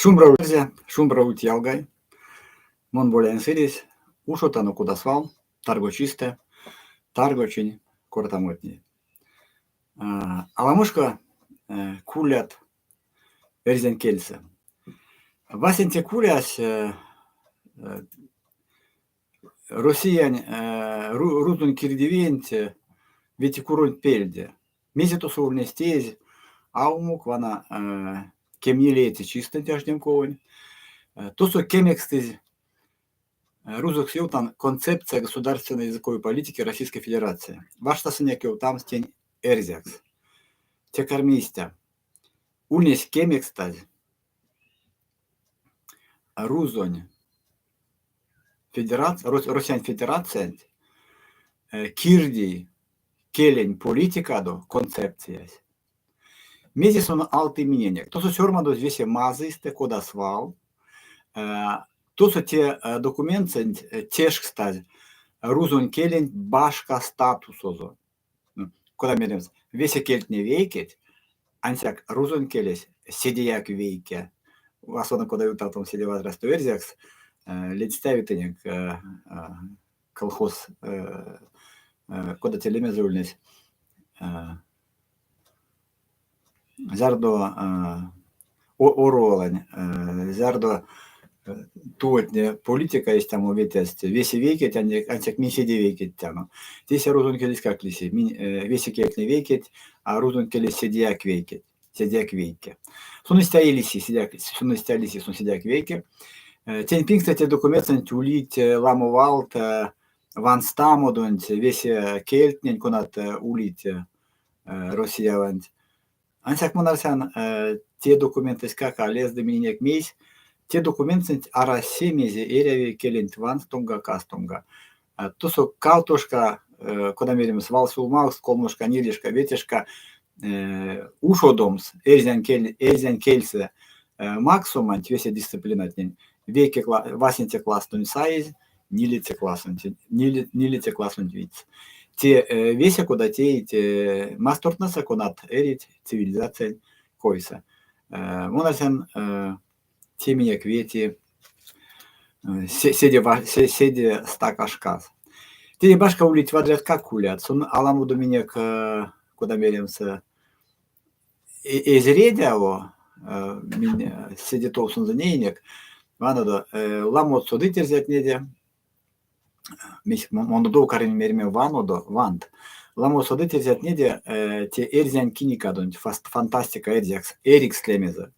Шумбра эрзя, шумбра ульть ялгай! Мон Боляень Сыресь, ушодтано кода свал, таргочистэ, таргочинь кортамотне. Аламошка кулят эрзянь кельсэ. Васенце кулясь Россиянь рузонь кирдивиенть ветикуронть пельде. Мезе тосо ульнесь теезь, а умок вана кемнилееце чистэнть аштемковонь. Тосо кемекстызь рузокс ёвтан Концепция государственной языковой политики Российской Федерации. Варштасынек ёвтамс тень эрзякс. Те карми истя. Ульнесь кемекстазь рузонь Россиянь Федерациянть кирдий келень политикадо концепциясь. Мезе сон алты миненек? Тосо сёрмадозь весе мазыйстэ, кода свал. Тосо те документсэнть тешкстазь рузонь келенть башка статусозо. Кода меремс, весе кельтне вейкеть, ансяк рузонь келесь седеяк вейке. Васоло кода ютавтомс седе вадрясто эрзякс, ледстяви тенек колхоз, кода те лемезэ ульнесь, зярдо Оруэллэнь, зярдо тувотне политика истямо ветясть, весе вейкеть, ансяк минь седе вейкетьтяно. Тесэ рузонь келеськак лиси. Минь весе кельтне вейкеть, а рузонь келесь седеяк вейкеть, седеяк вейке. Сон истя и лиси, седеяк, сон истя лиси, сон седеяк вейке. Тень пингстэ те документсэнть улить ламо валт ванстамодонть, весе кельтнень, конат улить Россияванть. Ансяк мон арсян, те документэськак а лезды миненек мейс. Те документсэнть арась се, мезе эряви келенть ванстомга-кастомга. Тосо кавтошка, кода меремс, валсюлмавкст, колмошка, нилешка, ветешка ушодомс эрзянь кель, эрзянь кельсэ максоманть весе дисциплинатнень вейке васенце класстонть саезь нилеце классонть, нилеце классонть видьс. Те весе кода теить мастортнэсэ, конат эрить цивилизациянь койсэ. Мон арсян, те минек вети седе, седе стака шкас. Теде башка улить вадряткак кулят. Сон аламодо минек, кода меремс, эзь редяво, минь седе тов сонзэ неинек. Ванодо, ламот содыть эрзятнеде, мон карминь мереме ванодо, вант. Ламот содыть эрзятнеде те эрзянь кинигадонть, фантастика эрзякс, эрикс лемезэ.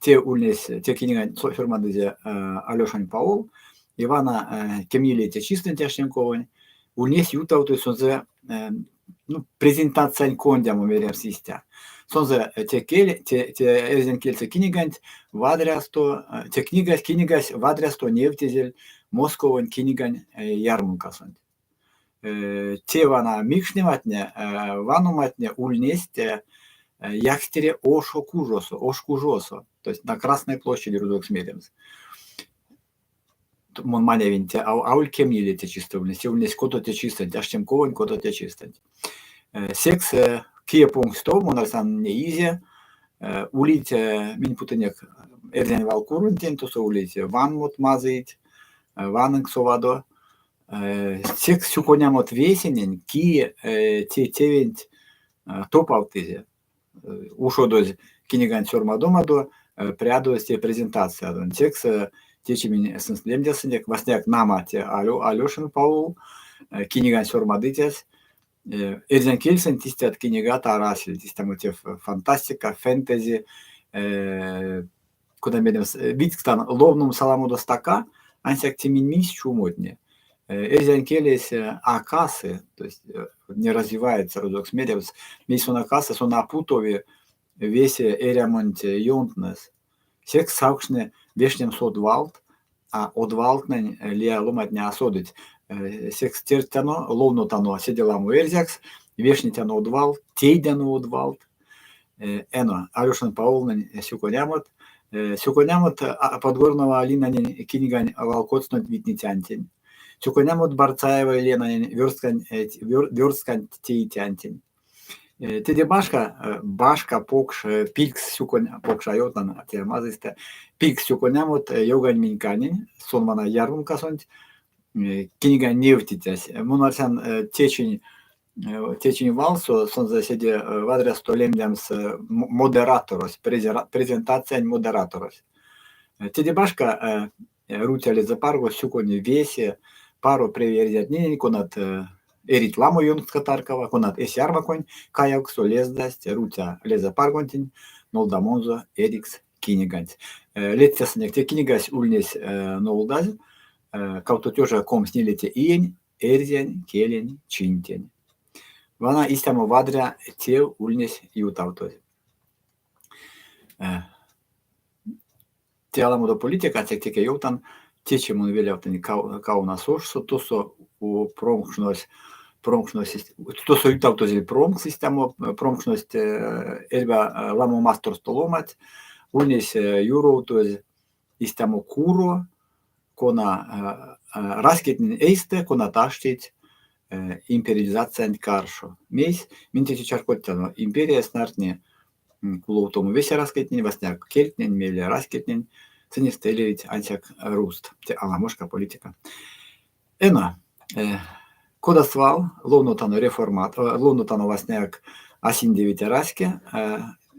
Те ульнесь, те киниганть сёрмадызе Алёшань Паул, Ивана кемнилеце чистэнть Аштемковонь, ульнесь ютавтозь сонзэ ну, презентациянь кондямо меремс истя. Сонзэ те кель, те, те эрзянь кельсэ киниганть вадрясто, те книгась, кинигась вадрясто невтезель Московонь кинигань ярмункасонть. Те вана микшнематне, ваноматне ульнесть Якстере ошо кужосо, ошкужосо, то есть на Красной площади рузокс меремс. Мон манявинь, те аволь кемнилеце чистэ ульнесь, те ульнесь котоце чистэнть, аштемковонь котоце чистэнть. Секс кие понгсь тов, мон арсян, неизе, улить минь путынек эрзянь валкуронтень, тосо улить ванмот мазыйть, ванынк совадо. Секс сюконямот весенень, кие те тевенть топавтызе, ушодозь киниганть сёрмадомадо, прядозь те презентациядонть. Секс течи минь сынст лемдясынек. Васняяк нама те Алёшин Паул, кинигань сёрмадыцясь. Эрзянь кельсэнть истят кинигат арасельть, истямо те фантастика, фэнтези, кода меремс, видькстан, ловномс аламодо стака, ансяк те минь минсь чумотне. Эрзянь келесь а касы, то есть не развивается, рузокс меремс, мейс сон а касы, сон а путови весе эрямонть ёнтнэс. Секс савкшны вешнемс од валт, а од валтнэнь лия ломантне а содыть. Секс тердтяно, ловнотано седе ламо эрзякс, вешнетяно од валт, тейдяно од валт. Эно, Алёшин Паулнэнь сюконямот. Сюконямот Подгорнова Алинанень кинигань валкоцтонть витницянтень. Сюконямот Барцаева Еленанень вёрсткань, вёрстканть теицянтень. Теде башка, башка покш пелькс сюконь покш а ёвтан те мазыйстэ пелькс сюконямот Ёгань Миньканень, сон вана ярмункасонть кинигань невтицясь. Мон арсян течинь течинь валсо сонзэ седе вадрясто лемдямс модераторось, презентациянь модераторось. Теде башка Руця Лезэпарго сюкони весе паро прев эрзятненень, конат эрить ламо ёнкска таркава, конат эсь ярмаконь каявкссо лездасть Руця Лезэпаргонтень нолдамонзо эрикс киниганть. Ледстясынек, те кинигась ульнесь нолдазь 2024 иень эрзянь келень чинтень. Вана истямо вадря тев ульнесь ютавтозь. Те аламодо политика, ансяк теке ёвтан, течи мон велявтынь Каунас ошсо, тосо промкшнось промкшнось тосо ютавтозель промкс истямо, промкшность эрьва ламо масторсто ломанть, ульнесь юровтозь истямо куро, кона раськетнень эйстэ, конат аштить империализациянть каршо. Мейсь? Минь течи чарькодтяно, империясь снартни куловтомо весе раськетнень, васня кельтнень, мейле раськетнень, сынест эрявить ансяк рузт. Те аламошка политика. Эно, кода свал, ловнотано реформат, ловнотано васняяк а синдевить раське,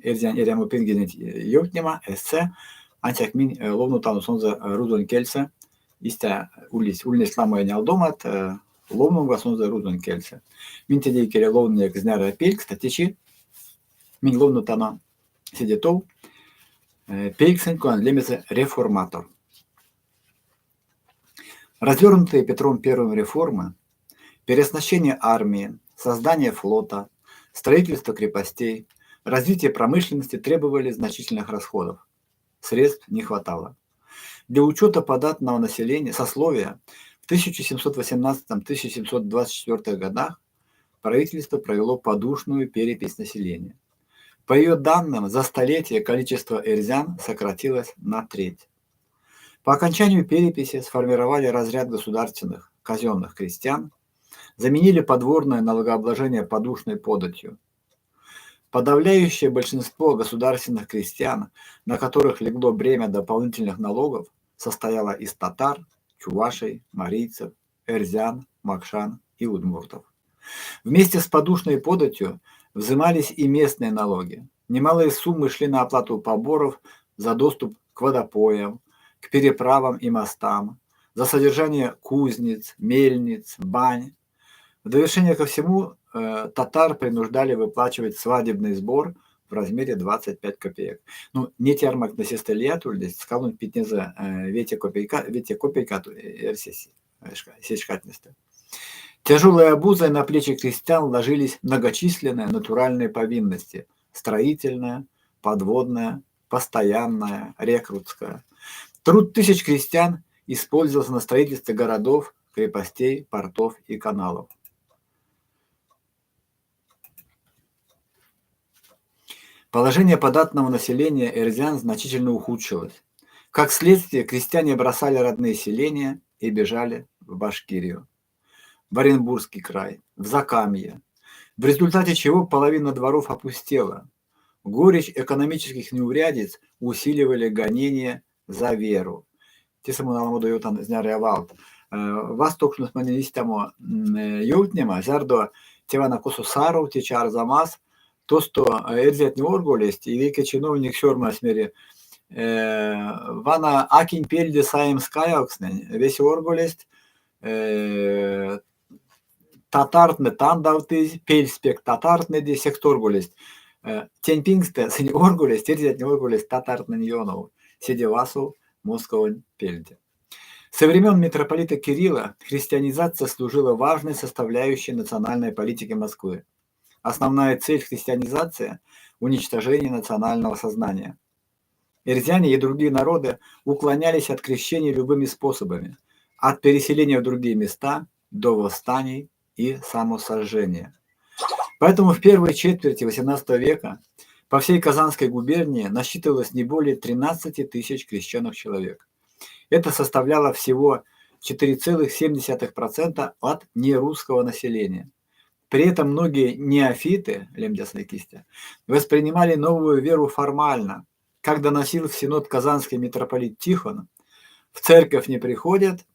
эрзянь эрямо пингенеть ёвтнема, эссе, ансяк минь ловнотано сонзэ рузонь кельсэ, истя улись, ульнесть ламо энялдомат, ловномга сонзэ рузонь кельсэ. Минь теде икеле ловнынек зняро пелькст, а течи минь ловнотано седе тов пельксэнть, конань лемезэ «Реформатор». Развернутые Петром Первым реформы, переоснащение армии, создание флота, строительство крепостей, развитие промышленности требовали значительных расходов. Средств не хватало. Для учета податного населения сословия в 1718-1724 годах правительство провело подушную перепись населения. По ее данным, за столетие количество эрзян сократилось на треть. По окончанию переписи сформировали разряд государственных казенных крестьян, заменили подворное налогообложение подушной податью. Подавляющее большинство государственных крестьян, на которых легло бремя дополнительных налогов, состояло из татар, чувашей, марийцев, эрзян, мокшан и удмуртов. Вместе с подушной податью взимались и местные налоги. Немалые суммы шли на оплату поборов за доступ к водопоям, к переправам и мостам, за содержание кузнец, мельниц, бань. В довершение ко всему татар принуждали выплачивать свадебный сбор в размере 25 копеек. Ну, неть ярмактне сестэ лият ульнесть, скалонть питнезэ вете копейка, вете копейкат эрсесь сеть шкатнестэ. Тяжелой обузой на плечи крестьян ложились многочисленные натуральные повинности: строительная, подводная, постоянная, рекрутская. Труд тысяч крестьян использовался на строительстве городов, крепостей, портов и каналов. Положение податного населения эрзян значительно ухудшилось. Как следствие, крестьяне бросали родные селения и бежали в Башкирию, в Оренбургский край, в Закамье, в результате чего половина дворов опустела. Горечь экономических неурядиц усиливали гонения за веру. Тесэ мон аламодо ёвтан знярыя валт. Вастокшнось монень истямо ёвтнема, зярдо те вана косо Саров, течи Арзамас, тосто эрзятне орголесть, и вейке чиновник сёрмадсь, мери, вана а кинь пельде саемс каявкстнэнь, весе орголесть, татартнэ тандавтызь, пельсть пек татартнэде, секс орголесть. Тень пингстэ сынь орголесть, эрзятне орголесть татартнэнь ёнов, седе васов Московонь пельде. Со времен митрополита Кирилла христианизация служила важной составляющей национальной политики Москвы. Основная цель христианизации – уничтожение национального сознания. Эрзяне и другие народы уклонялись от крещения любыми способами, от переселения в другие места до восстаний и самосожжения. Поэтому в первой четверти XVIII века по всей Казанской губернии насчитывалось не более 13 тысяч крещенных человек. Это составляло всего 4,7% от нерусского населения. При этом многие неофиты, лемдясынек истя, воспринимали новую веру формально, как доносил в Синод казанский митрополит Тихон: в церковь не приходят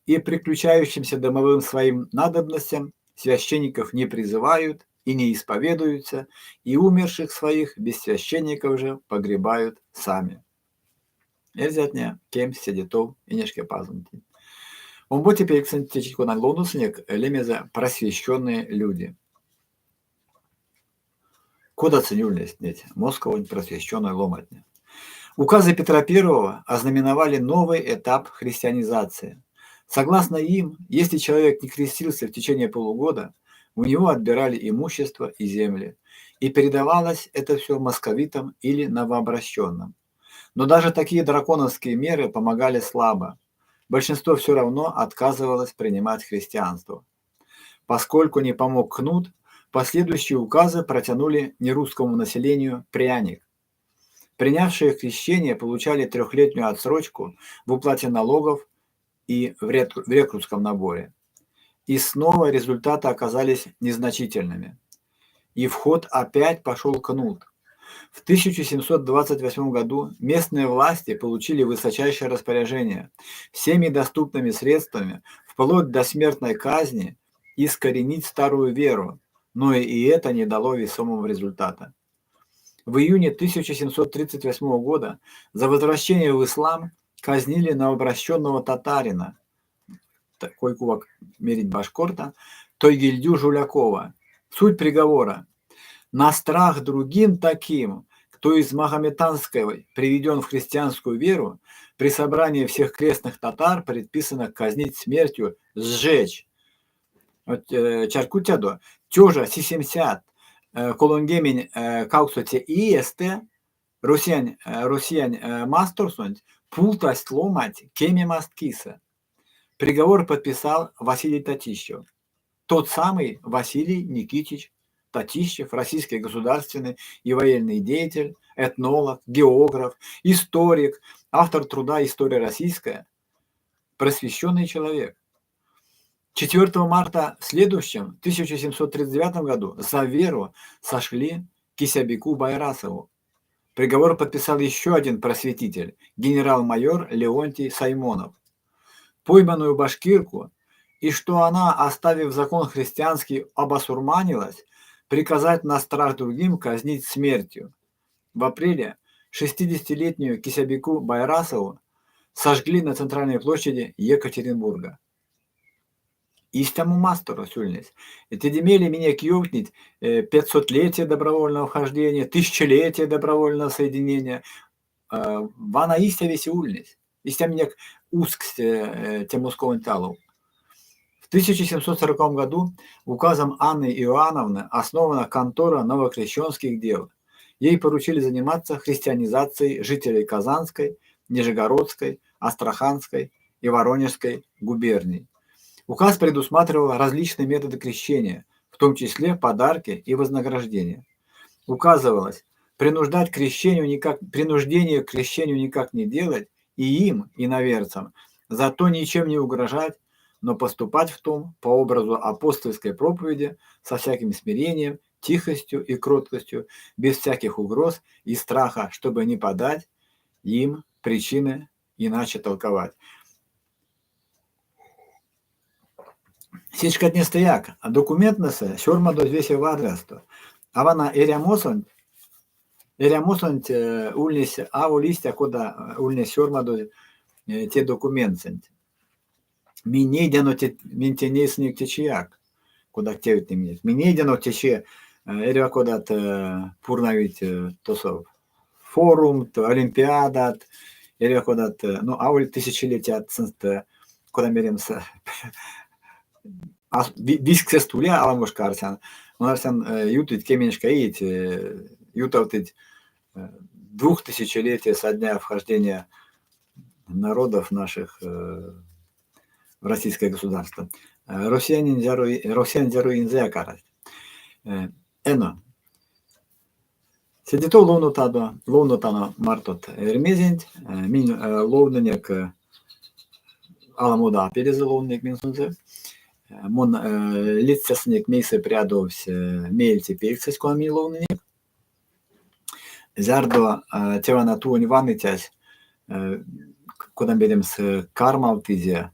и приключающимся домовым своим надобностям священников не призывают и не исповедуются, и умерших своих без священников же погребают сами. Эрзятне кемсть седе тов Инешкипазонтень. Омбоце пельксэнть течи конань ловносынек, лемезэ «Просвещенные люди». Кодат сынь ульнесть неть Московонь просвещенной ломантне? Указы Петра I ознаменовали новый этап христианизации. Согласно им, если человек не крестился в течение полугода, у него отбирали имущество и земли, и передавалось это все московитам или новообращенным. Но даже такие драконовские меры помогали слабо. Большинство все равно отказывалось принимать христианство. Поскольку не помог кнут, последующие указы протянули нерусскому населению пряник. Принявшие крещение получали трехлетнюю отсрочку в уплате налогов и в рекрутском наборе. И снова результаты оказались незначительными. И в ход опять пошел кнут. В 1728 году местные власти получили высочайшее распоряжение всеми доступными средствами, вплоть до смертной казни, искоренить старую веру, но и это не дало весомого результата. В июне 1738 года за возвращение в ислам казнили новообращенного татарина, такой кувак мерить башкорта, Тойгильдю Жулякова. Суть приговора: на страх другим таким, кто из магометанской приведен в христианскую веру, при собрании всех крестных татар предписано казнить смертью, сжечь. Вот, чарькодтядо, 1070 38 иестэ Россиянь масторсонть пултасть ломанть кемемаст кисэ. Приговор подписал Василий Татищев. Тот самый Василий Никитич Татищев, российский государственный и военный деятель, этнолог, географ, историк, автор труда «История российская», просвещенный человек. 4 марта в следующем, 1739 году, за веру сошли Кисябеку Байрасову. Приговор подписал еще один просветитель, генерал-майор Леонтий Соймонов. Пойманную башкирку, и что она, оставив закон христианский, обосурманилась, приказать на страх другим казнить смертью. В апреле 60-летнюю Кисябеку Байрасову сожгли на центральной площади Екатеринбурга. Истямо масторось ульнесь. Теде мейле минек ёвтнить 500-летие добровольного вхождения, тысячелетие добровольного соединения. Вана истя весе ульнесь. Истя минек усксть те Московонть алов. В 1740 году указом Анны Иоанновны основана контора новокрещенских дел. Ей поручили заниматься христианизацией жителей Казанской, Нижегородской, Астраханской и Воронежской губерний. Указ предусматривал различные методы крещения, в том числе подарки и вознаграждения. Указывалось принуждать к крещению никак, принуждение к крещению никак не делать и им, иноверцам, зато ничем не угрожать, но поступать в том по образу апостольской проповеди со всяким смирением, тихостью и кроткостью, без всяких угроз и страха, чтобы не подать им причины иначе толковать. Сеть шкатнестэяк документтнэсэ сёрмадозь весе вадрясто. А вана эрямосонть ульнесь аволь истя, кода ульнесь сёрмадозь те документсэнть. Минь нейдяно те, минь те нейсынек течияк, кода тевтне минек. Минь нейдяно течи эрьва кодат пурнавить тосо форумт, олимпиадат, эрьва кодат, ну, аволь тысячелетият сынст, кода меремс, визьксэст ули аламошка арсян. Мон арсян, ютыть кеменьшка иеть, ютавтыть двухтысячелетие со дня вхождения народов наших в российское государство. Россиянень зяро иензэяк арасть. Эно. Седе тов ловнотано мартот Эрьмезенть, минь ловнынек аламодо а пелезэ ловнынек минь сонзэ. Мон ледстясынек, мейсэ прядовсь меельце пельксэсь, кона минь ловнынек. Зярдо те вана тувонь ваныцясь, кода меремс, кармавтызе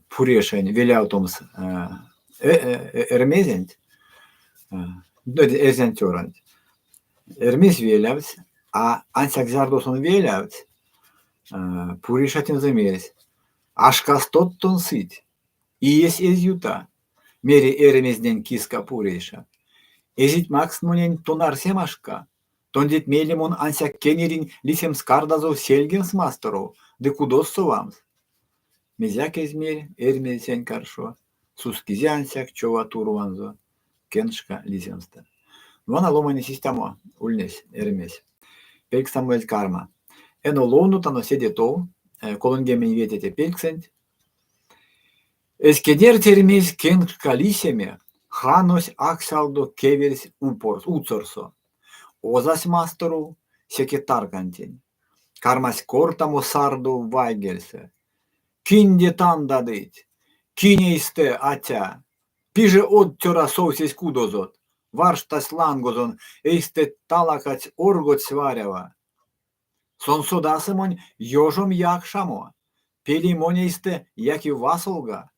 Пурешень велявтомс Эрьмезенть, эрзянь цёранть. Эрьмезь велявтсь, а ансяк зярдо сон велявтсь, Пуреша тензэ мерсь: А шкастот тон сыть, иесь эзь юта, мери Эрьмезнень киска Пуреша. Эзить макст монень тон арсема шка. Тондеть мейле мон ансяк кенеринь лисемс кардазов сельгемс масторов ды кудос совамс. Мезеяк эзь мерь Эрьмезь сень каршо, сускизе ансяк чова турванзо кенкшка лисемстэ. Вана ломанесь истямо ульнесь Эрьмезь. Пелькстамо эзь карма. Эно ловнотано седе тов, 35-це пельксэнть. Эзь кенерть Эрьмезь кенкшка лисеме, ханось аксялдо кеверсь уцорсо. Озась масторов, секе таркантень. Кармась кортамо сардо вайгельсэ: Кинде тандадыть? Кинь эйстэ, атя? Пиже од цёра совсесь кудозот, варштась лангозон, эйстэть талакадсь, оргодсь варява. Сон содасы монь ёжом якшамо, пели монь эйстэ яки васолга.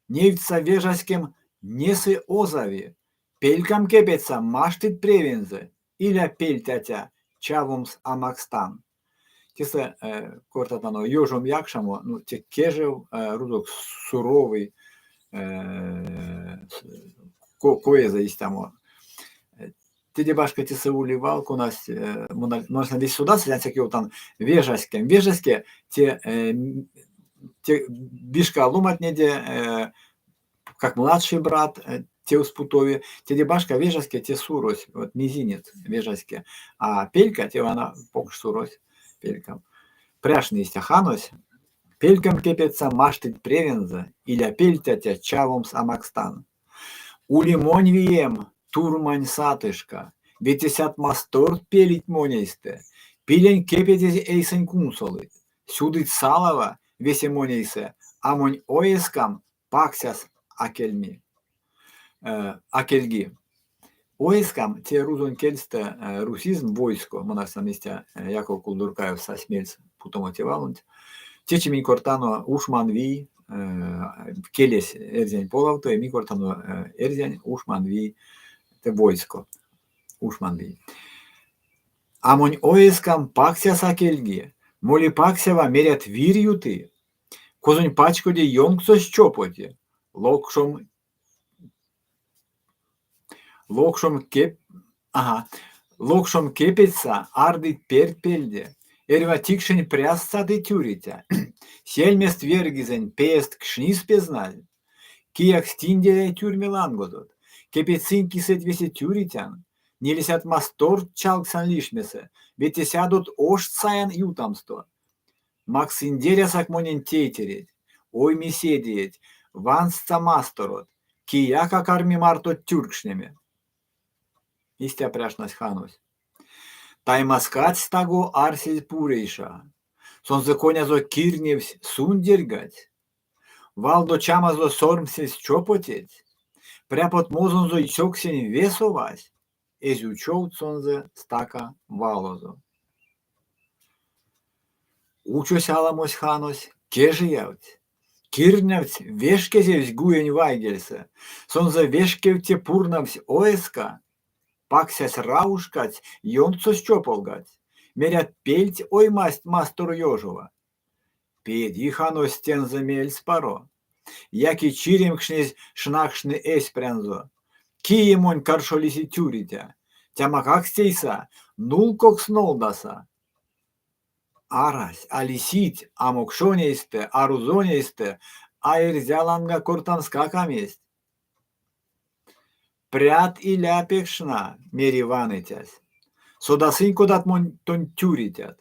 Невтьса вежаськем, несы озави, пелькам кепедьса, маштыть превензэ, иля пельть, атя, чавомс а макстан. Тесэ кортатано ёжом якшамо, ну, те кежев, рузокс суровый, коезэ истямо. Теде башка тесэ ули вал, конась мон весе содасызь, ансяк ёвтан вежаськем. Вежаське те те вишка ломантнеде как младший брат тевс путови. Теде башка вежаське те сурось, вот мизинец вежаське. А пелька те вана покш сурось, пелька. Пря шны истя ханось, пелькам кепедьса маштыть превензэ, иля пельть, атя, чавомс а макстан. Ули монь вием, турмань сатышка, ветесядт масторт пелить монь эйстэ, пилень кепедезь эйсэнь кунсолыть, сюдыть салава весе монь эйсэ, а монь оескам паксяс а кельми, а кельги. Оескам те рузонь кельстэ русизм войско, мон арсян истя Яков Кулдуркаев сась мельс путомо те валонть. Течи минь кортано ушман вий, келесь эрзянь полавто, и минь кортано эрзянь ушман вий, те войско, ушман вий. А монь оескам паксяс а кельги, моли паксява, мерят, вирь юты. Козонь пачкоди ёнксось чопоти, локшом локшом кеп ага, локшом кепедьса, ардыть перть пельде. Эрьва тикшень пряс саты тюриця. Сельмест верьгизэнь, пеест кшнис пезназь. Кияк стиндеряй тюрьме лангозот. Кепедьсынь кисэть весе тюрицян. Нилесядт масторт чалгсан лишмесэ, ветесядот ошт саян ютамсто. Максындерясак монень тейтереть, ойме седееть, ванстса масторот, кияк а карми мартот тюрькшнеме. Истя пря шнась ханось. Таймазкадсь таго арсезь Пурейша. Сонзэ конязо кирневтсь, сундерьгадсь. Валдо чамазо сормсезь чопотетсь. Пряпотмозонзо сёксень ве совась, эзь учовт сонзэ стака валозо. Учось аламос ханось, кежиявтсь. Кирнявтсь, вешкезевсь гуень вайгельсэ. Сонзэ вешкевте пурнавсь оеска. Паксясь раужкадсь, ёнксось чополгадсь. Мерят, пельть оймасть мастор ёжова. Педи ханось тензэ мельспаро. Яки чиремкшнезь шнакшны эсь прянзо. Кие монь каршо лиси тюриця? Тямакакс тейса, нулкокс нолдаса. Арась, а лисить а мокшонь эйстэ, а рузонь эйстэ, а эрзя ланга кортамскак а мезть. Прят иля пек шна, мери ваныцясь. Содасынь, кодат монь тонь тюрицят.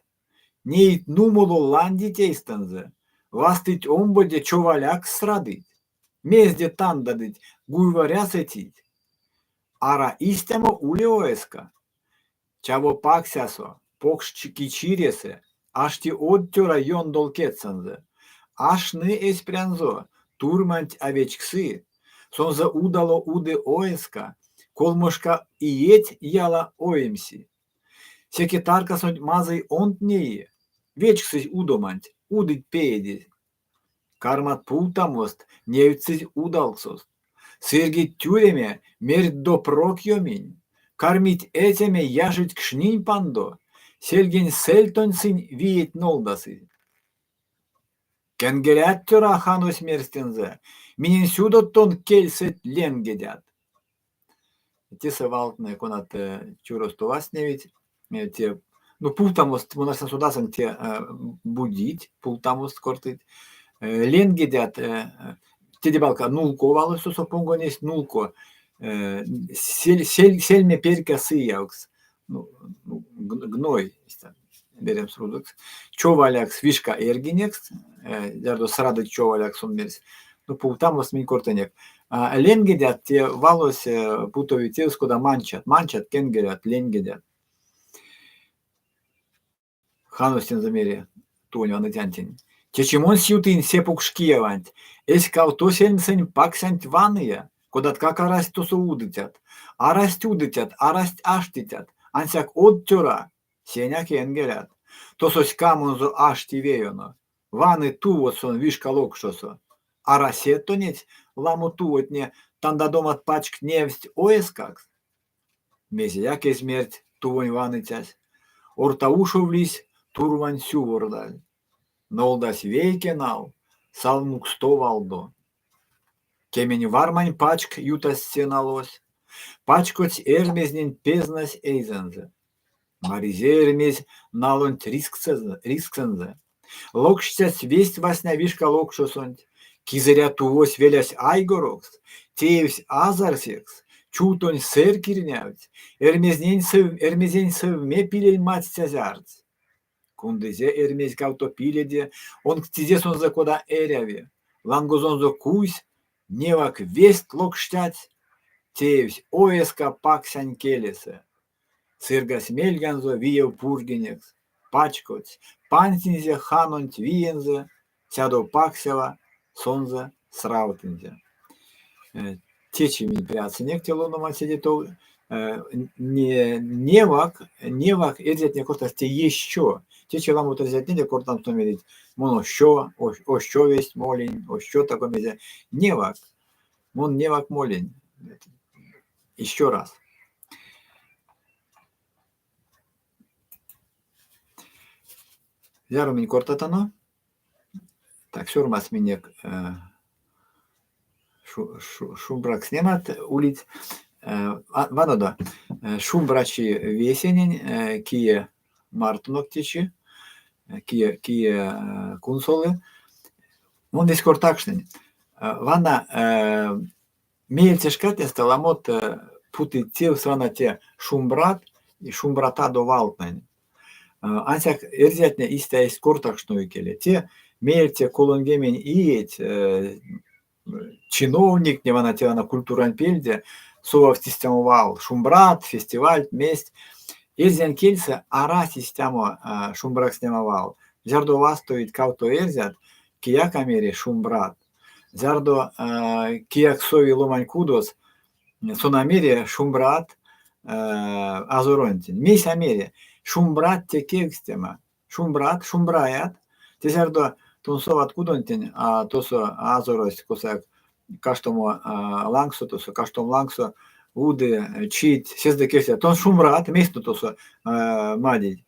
Неить нумоло ландить эйстэнзэ, вастыть омбоде човалякс срадыть. Мезде тандадыть, гуйваряс эцить. Ара истямо ули оеска? Чаво паксясо, покш ки чиресэ, ашти од цёра ёндол кедьсэнзэ. А шны эсь прянзо. турманть а вечксы, сонзэ удало уды оеска, колмошка иеть яла оймси. Секе таркасонть мазый онт неи, вечксызь удоманть, удыть пеедезь. Кармат пувтамост, невтьсызь удалксост. Сыргить тюреме, мерть допрок ёминь. Кармить эцеме, яжить кшнинь пандо, сельгень сэльтонть сынь виеть нолдасызь. Кенгелят, цёра, ханось мерсь тензэ, минень сюдот тон кельсэть ленгедят. Тесэ валтнэ, конат чуросто вастневить, те, ну, пувтамост, мон арсян содасынк, те будить, пувтамост кортыть. Ленгедят, теде балка нулко валось тосо понгонесь, нулко, сельме перька сыявкс, ну, гной, меремс рузокс, човалякс вишка эрьгинекс, зярдо срадыть човалякс, сон мерсь, ну, пувтамост минь кортынек. Ленгедят те валось путови тевс, кода манчат, манчат, кенгелят, ленгедят. Ханось тензэ мери, тувонь ванытянтень: Течи монсь ютынь се покш кияванть, эсь кавто сельмсэнь паксянть ваныя, кодаткак арасть тосо удыцят. Арасть удыцят, арасть аштицят, ансяк од цёра, сень а кенгелят. Тосо ськамонзо ашти веёно. Ваны туво сон вишка локшосо. Арасе тонеть ламо тувотне тандадомат пачк невсть оескакс? Мезеяк эзь мерть тувонь ваныцясь. Орта ушов лиссь турвань сювордазь. Нолдась вейке нал, салмуксто валдо. Кемень вармань пачк ютась се налось. Пачкодсь Эрьмезнень, пезнась эйзэнзэ. Маризе Эрьмезь налонть ризксэнзэ. Локштясь весть васня вишка локшосонть. Кизыря тувось велясь айгорокс, теевсь азарсекс, чувтонь сэрь кирнявтсь, Эрьмезень сывме пилень мадстязь ардсь. Кундызе Эрьмезь кавто пиледе, онкстызе сонзэ кода эряви. Лангозонзо куйсь, невак весть локштясь, теевсь оеска паксянь келесэ. Сыргась мельганзо виев пурьгинекс, пачкодсь, панжинзе ханонть виензэ, сядо паксява сонзэ сравтынзе. Течи минь прядсынек те ловноманть седе тов. Невак, невак эрзятне кортасть те ещё. Течи ламот эрзятнеде кортамсто мерить мон ощо, ощо весть молинь, ощо таго мезе. Невак, мон невак молинь. Ещё раз. Зяро минь кортатано? Так, сёрмас минек шумбракстнемат улить. Ванодо, шумбрачи весенень, кие мартонок течи, кие, кие кунсолы. Мон весть кортакшнынь. Вана меельце шкатнестэ ламот путыть тевс вана те шумбрат и шумбратадо валтнэнь. Ансяк эрзятне истя эзть кортакшно икеле. Те меельце 30 иеть чиновниктне, вана те вана культурань пельде совавтсть истямо вал: шумбрат, фестивальть, мезть. Эрзянь кельсэ арась истямо шумбракстнема вал. Зярдо вастовить кавто эрзят, кияк а мери шумбрат. Зярдо кияк сови ломань кудос, сон а мери шумбрат азоронтень. Мейс а мери? Шумбрат те кевкстема. Шумбрат, шумбраят. Те зярдо тон соват кудонтень, а тосо азорось косояк каштомо лангсо, тосо каштом лангсо уды, чиить, сестэ кевкстят: тон шумбрат, мейс тон тосо мадить?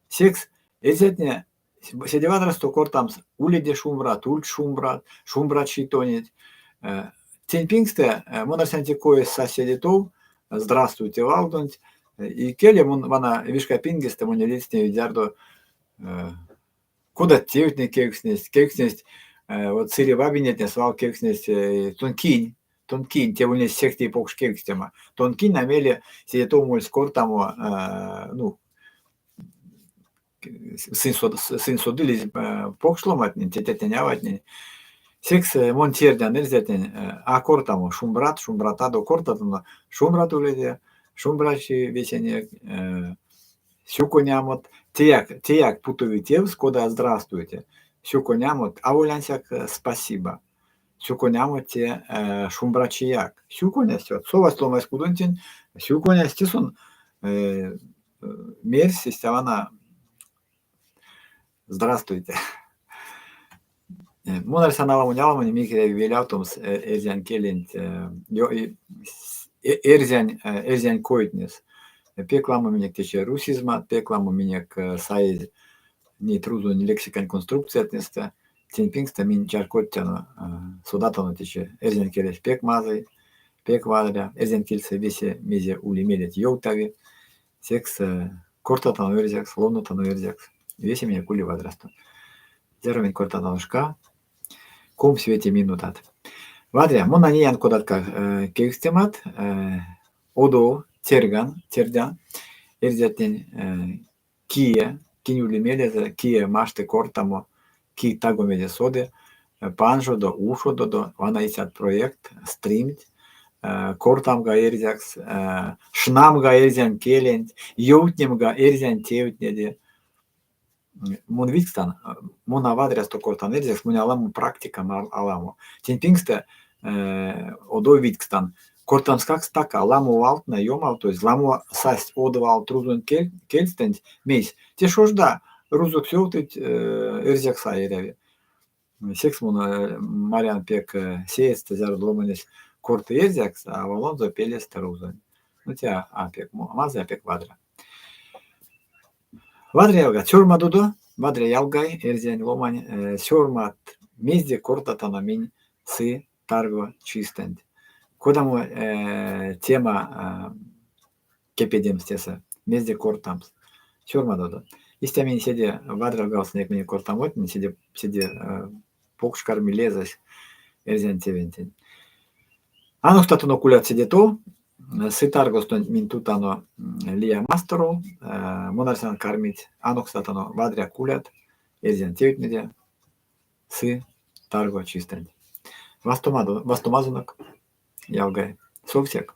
Секс эрзятне седе вадрясто кортамс уледе шумбрат, ульть шумбрат, шумбрачи тонеть. Тень пингстэ мон арсян те коесь сась седе тов, здравствуйте валдонть. Икеле мон вана вишка пингестэ монь ледстневи, зярдо кодат тевтне кевкстнесть, кевкстнесть вот сыре бабинетне свал кевкстнесть: тон кинь, тон кинь, те ульнесь сехте покш кевкстема. Тон кинь, а мейле седе тов мольсь кортамо, ну, сынь содылизь покш ломантнень, тетятнень-аватнень. Секс мон тердян эрзятнень а кортамо шумбрат, шумбратадо кортатано шумбрат уледе, шумбрачи весенек, сюконямот. Теяк, теяк путови тевс, кода здравствуйте. Сюконямот, аволь ансяк спасибо. Сюконямо те шумбрачияк. Сюконясь, вот совась ломанесь кудонтень, сюконясь, те сон мерсь истя вана здравствуйте. Мон арсян аламонь-аламонь мик велявтомс эрзянь келенть эрзянь эрзянь койтнес. Пек ламо минек течи русизмат, пек ламо минек саезь неть рузонь лексикань конструкциятнестэ. Тень пингстэ минь чарькодтяно, содатано течи эрзянь келесь пек мазый, пек вадря. Эрзянь кельсэ весе мезе ули мелеть ёвтави. Секс кортатано эрзякс, ловнотано эрзякс. Весе минек ули вадрясто. Зяро минь кортатано шка? 25 минутат. Вадря, мон а неян кодаткак кевкстемат. Одов терган, тердян эрзятнень кие, кинь ули мелезэ, кие машты кортамо, ки таго мезе соды, панжодо, ушододо вана истят проектт, стримть, кортамга эрзякс, шнамга эрзянь келенть, ёвтнемга эрзянь тевтнеде. Мон видькстан, мон а вадрясто кортан эрзякс, монь аламо практикам аламо. Тень пингстэ одов видькстан, кортамскак стака, ламо валтнэ ёмавтозь, ламо састь од валт рузонь кельстэнть. Мейс? Те шожда, рузокс ёвтыть, эрзякс а эряви. Секс мон марян пек сеедьстэ, зярдо ломанесь корты эрзякс, а валонзо пелест рузонь. Ну, те а пек мазый, а пек вадря. Вадря ялгат, сёрмадодо, вадря ялгай, эрзянь ломань, сёрмадт, мезде кортатано минь сы тарго чистэнть. Кодамо тема кепедемс тесэ, мезде кортамс? Сёрмадодо. Истя минь седе вадрялгавтсынек минек кортамотнень, седе седе покш карми лезэсь эрзянь тевентень. Анокстатано кулят седе тов. Сы таргостонть минь тутано лия масторов. Мон арсян кармить анокстатано вадря кулят эрзянь тевтнеде сы тарго чистэнть. Вастомадо, вастомазонок, ялгай. Совсек.